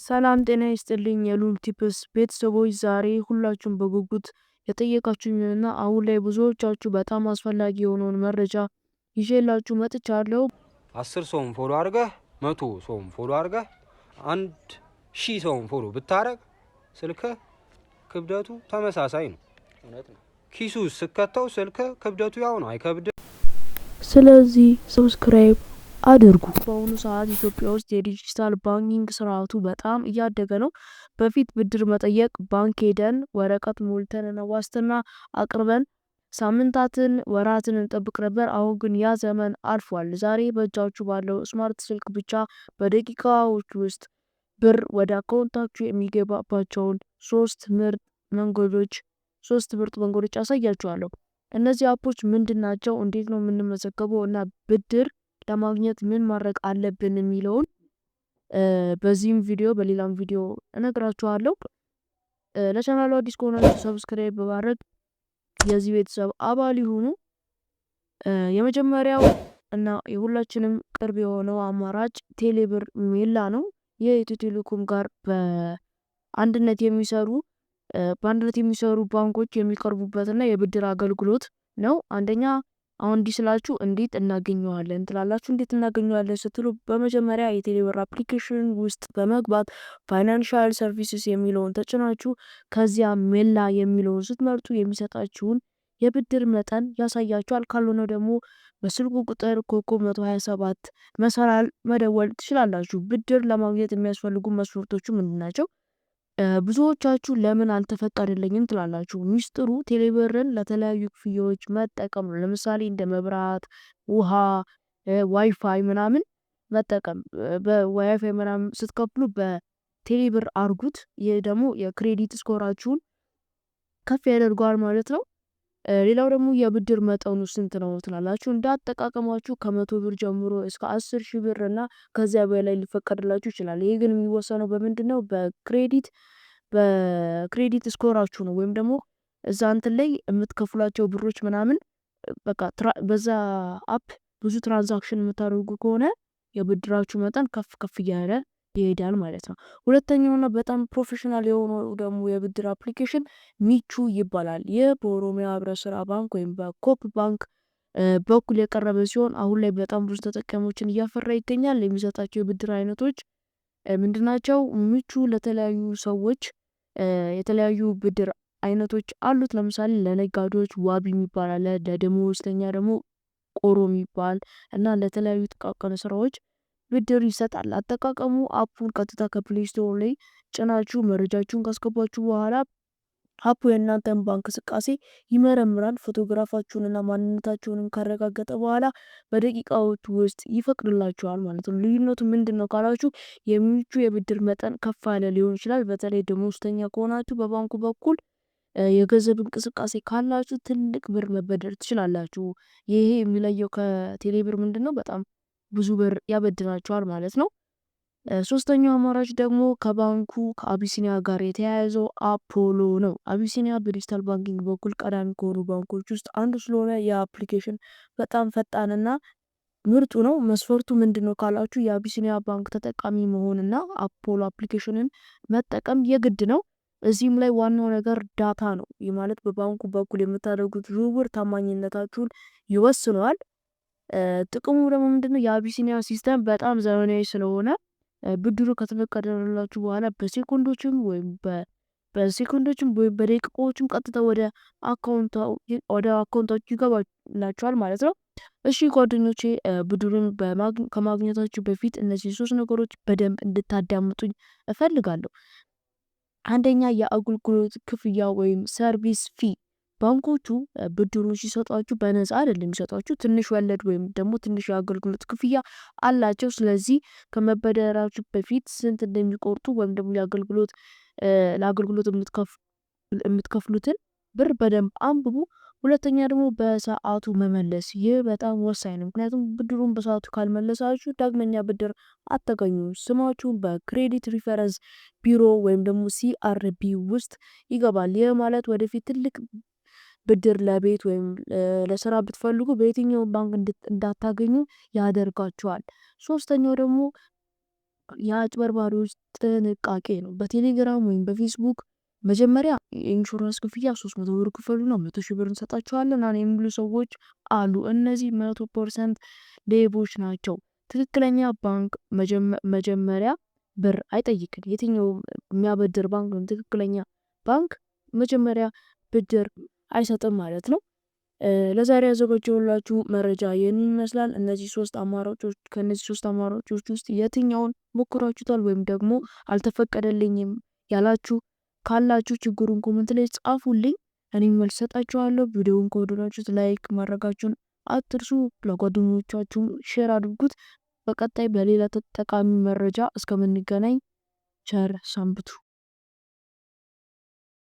ሰላም ጤና ይስጥልኝ የሉል ቲፕስ ቤተሰቦች፣ ዛሬ ሁላችሁም በጉጉት የጠየቃችሁኝንና አሁን ላይ ብዙዎቻችሁ በጣም አስፈላጊ የሆነውን መረጃ ይዤላችሁ መጥቻለሁ። 10 ሰውን follow አድርገህ፣ 100 ሰውን follow አድርገህ፣ 1000 ሰውን follow ብታረግ ስልክህ ክብደቱ ተመሳሳይ ነው። ኪሱ ስከተው ስልክህ ክብደቱ ያው ነው፣ አይከብድም። ስለዚህ subscribe አድርጉ። በአሁኑ ሰዓት ኢትዮጵያ ውስጥ የ digital banking ስርዓቱ በጣም እያደገ ነው። በፊት ብድር መጠየቅ ባንክ ሄደን ወረቀት ሞልተን እና ዋስትና አቅርበን ሳምንታትን፣ ወራትን እንጠብቅ ነበር። አሁን ግን ያ ዘመን አልፏል። ዛሬ በእጃችሁ ባለው smart ስልክ ብቻ በደቂቃዎች ውስጥ ብር ወደ አካውንታችሁ የሚገባባቸውን ሶስት ምርጥ መንገዶች አሳያችኋለሁ። እነዚህ app ኦች ምንድን ናቸው? እንዴት ነው የምንመዘገበው? እና ብድር ለማግኘት ምን ማድረግ አለብን የሚለውን በዚህም ቪዲዮ በሌላም ቪዲዮ እነግራችኋለሁ። ለቻናሉ አዲስ ከሆናችሁ subscribe በማድረግ የዚህ ቤተሰብ አባል ይሁኑ። የመጀመሪያው እና የሁላችንም ቅርብ የሆነው አማራጭ ቴሌብር ሜላ ነው። ይህ የኢትዮ ቴሌኮም ጋር በአንድነት የሚሰሩ ባንኮች የሚቀርቡበትና የብድር አገልግሎት ነው። አንደኛ፣ አሁን እንዲህ ስላችሁ እንዴት እናገኘዋለን ትላላችሁ። እንዴት እናገኘዋለን ስትሉ በመጀመሪያ የቴሌብር application ውስጥ በመግባት financial services የሚለውን ተጭናችሁ ከዚያ ሜላ የሚለውን ስትመርጡ የሚሰጣችሁን የብድር መጠን ያሳያችኋል። ካልሆነ ደግሞ በስልኩ ቁጥር ኮከብ 127 መሰላል መደወል ትችላላችሁ። ብድር ለማግኘት የሚያስፈልጉ መስፈርቶቹ ምንድን ናቸው? ብዙዎቻችሁ ለምን አልተፈቀደልኝም ትላላችሁ። ሚስጥሩ ቴሌብርን ለተለያዩ ክፍያዎች መጠቀም ነው። ለምሳሌ እንደ መብራት፣ ውሃ፣ ዋይፋይ ምናምን መጠቀም። በዋይፋይ ምናምን ስትከፍሉ በቴሌብር አርጉት። ይህ ደግሞ የ credit score ኣችሁን ከፍ ያደርገዋል ማለት ነው። ሌላው ደግሞ የብድር መጠኑ ስንት ነው ትላላችሁ። እንደ አጠቃቀማችሁ ከ100 ብር ጀምሮ እስከ 10,000 ብር እና ከዚያ በላይ ሊፈቀድላችሁ ይችላል። ይሄ ግን የሚወሰነው በምንድነው? በ credit score ኣችሁ ነው። ወይም ደግሞ እዛ እንትን ላይ የምትከፍሏቸው ብሮች ምናምን፣ በቃ በዛ app ብዙ transaction የምታደርጉ ከሆነ የብድራችሁ መጠን ከፍ ከፍ እያለ ይሄዳል ማለት ነው። ሁለተኛውና በጣም professional የሆነው ደግሞ የብድር application ሚቹ ይባላል። ይህ በኦሮሚያ ህብረት ስራ ባንክ ወይም በኮፕ ባንክ በኩል የቀረበ ሲሆን አሁን ላይ በጣም ብዙ ተጠቃሚዎችን እያፈራ ይገኛል። የሚሰጣቸው የብድር አይነቶች ምንድናቸው? ሚቹ ለተለያዩ ሰዎች የተለያዩ ብድር አይነቶች አሉት። ለምሳሌ ለነጋዴዎች ዋቢ የሚባል አለ፣ ለደሞዝተኛ ደግሞ ቆሮ የሚባል እና ለተለያዩ ጥቃቅን ስራዎች ብድር ይሰጣል። አጠቃቀሙ app ኡን ቀጥታ ከ Play Store ላይ ጭናችሁ መረጃችሁን ካስገባችሁ በኋላ app ኡ የእናንተን ባንክ እንቅስቃሴ ይመረምራል። ፎቶግራፋችሁንና ማንነታችሁንም ካረጋገጠ በኋላ በደቂቃዎች ውስጥ ይፈቅድላችኋል ማለት ነው። ልዩነቱ ምንድን ነው ካላችሁ የሚቹ የብድር መጠን ከፍ ያለ ሊሆን ይችላል። በተለይ ደሞዝተኛ ከሆናችሁ በባንኩ በኩል የገንዘብ እንቅስቃሴ ካላችሁ ትልቅ ብር መበደር ትችላላችሁ። ይሄ የሚለየው ከቴሌብር ምንድን ነው? በጣም ብዙ ብር ያበድራችኋል ማለት ነው። ሶስተኛው አማራጭ ደግሞ ከባንኩ ከአቢሲኒያ ጋር የተያያዘው አፖሎ ነው። አቢሲኒያ በ digital banking በኩል ቀዳሚ ከሆኑ ባንኮች ውስጥ አንዱ ስለሆነ የ application በጣም ፈጣንና ምርጡ ነው። መስፈርቱ ምንድን ነው ካላችሁ የአቢሲኒያ ባንክ ተጠቃሚ መሆንና አፖሎ application ን መጠቀም የግድ ነው። እዚህም ላይ ዋናው ነገር data ነው። ይህ ማለት በባንኩ በኩል የምታደርጉት ዝውውር ታማኝነታችሁን ይወስነዋል። ጥቅሙ ደግሞ ምንድነው? የአቢሲኒያ system በጣም ዘመናዊ ስለሆነ ብድሩ ከተፈቀደላችሁ በኋላ በሴኮንዶችም ወይም በደቂቃዎችም ቀጥታ ወደ አካውንታችሁ ይገባላችኋል ማለት ነው። እሺ ጓደኞቼ፣ ብድሩን ከማግኘታችሁ በፊት እነዚህ ሶስት ነገሮች በደንብ እንድታዳምጡኝ እፈልጋለሁ። አንደኛ፣ የአገልግሎት ክፍያ ወይም service fee። ባንኮቹ ብድሩን ሲሰጧችሁ በነፃ አይደለም የሚሰጧችሁ፣ ትንሽ ወለድ ወይም ደግሞ ትንሽ የአገልግሎት ክፍያ አላቸው። ስለዚህ ከመበደራችሁ በፊት ስንት እንደሚቆርጡ ወይም ደግሞ ለአገልግሎት የምትከፍሉትን ብር በደንብ አንብቡ። ሁለተኛ ደግሞ በሰዓቱ መመለስ፣ ይህ በጣም ወሳኝ ነው። ምክንያቱም ብድሩን በሰዓቱ ካልመለሳችሁ ዳግመኛ ብድር አታገኙም። ስማችሁን በ credit reference bureau ወይም ደግሞ CRB ውስጥ ይገባል። ይህ ማለት ወደፊት ትልቅ ብድር ለቤት ወይም ለስራ ብትፈልጉ በየትኛውም ባንክ እንዳታገኙ ያደርጋችኋል። ሶስተኛው ደግሞ የአጭበርባሪዎች ጥንቃቄ ነው። በቴሌግራም ወይም በፌስቡክ መጀመሪያ የኢንሹራንስ ክፍያ 300 ብር ክፈሉና 100,000 ብር እንሰጣችኋለን የሚሉ ሰዎች አሉ። እነዚህ 100% ሌቦች ናቸው። ትክክለኛ ባንክ መጀመሪያ ብር አይጠይቅም። የትኛው የሚያበድር ባንክ ወይም ትክክለኛ ባንክ መጀመሪያ ብድር አይሰጥም ማለት ነው። ለዛሬ ያዘጋጀሁላችሁ መረጃ ይህንን ይመስላል። እነዚህ ሶስት አማራጮች ከእነዚህ ሶስት አማራጮች ውስጥ የትኛውን ሞክራችሁታል ወይም ደግሞ አልተፈቀደልኝም ያላችሁ ካላችሁ ችግሩን comment ላይ ጻፉልኝ፣ እኔም መልስ ሰጣችኋለሁ። ቪዲዮውን ከወደዳችሁት like ማድረጋችሁን አትርሱ። ለጓደኞቻችሁም share አድርጉት። በቀጣይ በሌላ ጠቃሚ መረጃ እስከምንገናኝ ቸር ሰንብቱ።